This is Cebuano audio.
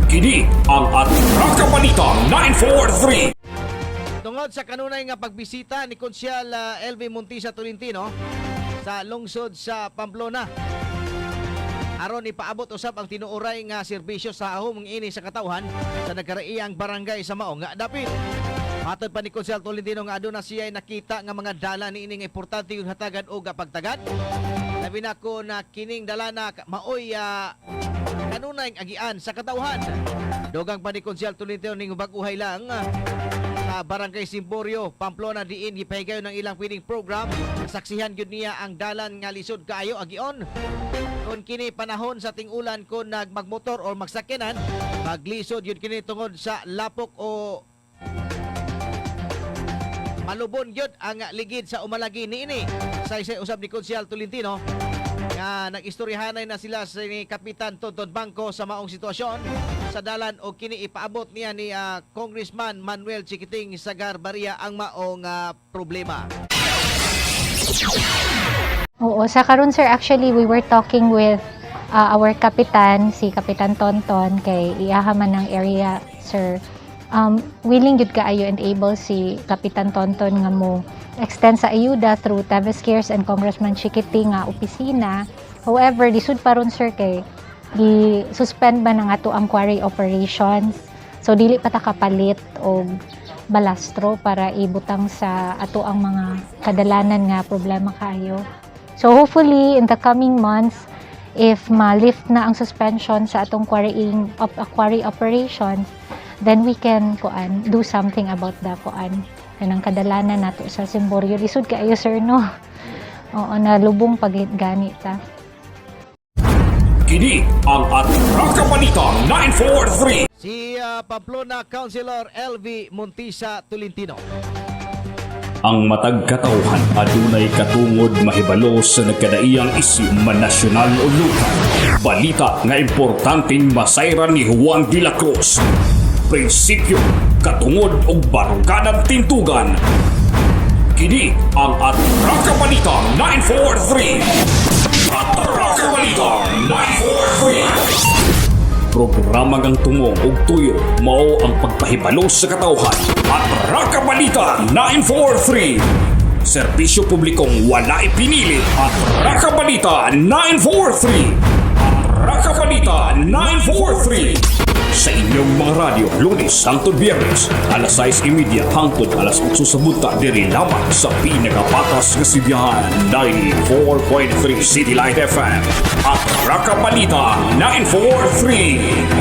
Kini ang Atraka Balita 943. Tungod sa kanunay nga pagbisita ni Konsyal LV Montisa Tolentino sa lungsod sa Pamplona, aron ipaabot usab ang tinuoray nga serbisyo sa ahom ini sa katawhan sa nagkaraiyang barangay sa maong nga dapit. Matod pa ni Konsyal Tolentino nga aduna siya nakita nga mga dala ni ini nga importante yung hatagan og pagtagad. Labi na ko na kining dala na maoy kanunay agian sa katawhan. Dugang pa ni Konsyal Tolentino ning bag-uhay lang sa Barangay Simborio, Pamplona diin gipahigayon ng ilang feeding program. Saksihan gyud niya ang dalan nga lisod kaayo agion. Kung kini panahon sa ting-ulan, kung nagmagmotor o magsakyanan, maglisod yun kini tungod sa lapok o malubon gyud ang ligid sa umalagi niini. Saysay usab ni Konsyal Tolentino nga nag-istoryahanay na sila sa ni Kapitan Tonton Bangko sa maong sitwasyon sa dalan o kini ipaabot niya ni Congressman Manuel Chiquiting Sagarbarria ang maong problema. Oo, sa karon, sir, actually we were talking with our kapitan, si Kapitan Tonton, kay iyaha man ng area, sir. Willing gyud kaayo and able si Kapitan Tonton nga mo extend sa ayuda through Teves Cares and Congressman Chiquiting nga opisina. However, lisod pa ron, sir, kay gi-suspend ba na nga to ang quarry operations. So dili pa ta kapalit og balastro para ibutang sa ato ang mga kadalanan nga problema kaayo. So hopefully in the coming months, if ma-lift na ang suspension sa atong quarry operations, then we can kuan do something about the kuan kanang kadalanan nato sa Simborio. Lisod kaayo, sir, no. Oo, nalubong pag gani ta. Kini ang Atraka Balita 943. Si Pamplona Councilor LV Montisa Tolentino. Ang matag katawhan adunay katungod mahibalo sa nagkadaiyang isyu man nasyonal o lokal. Balita nga importanteng masayran ni Juan de la Cruz. Prinsipyo, katungod ug baruganan tintugan. Kini ang Atraka Balita 943. Atraka Balita 943. Programa ngang tungo ug tuyo mao ang pagpahibalo sa katawhan. Atraka Balita 943. Serbisyo publikong wala ipinili. Atraka Balita 943. Atraka Balita 943. Sa inyong mga radyo, Lunes hangtod Biyernes, alas 6:30 hangtod alas 8 sa buntag, diri lamang sa pinakapatas nga sidyahan, 94.3 City Light FM. Atraka Balita 943.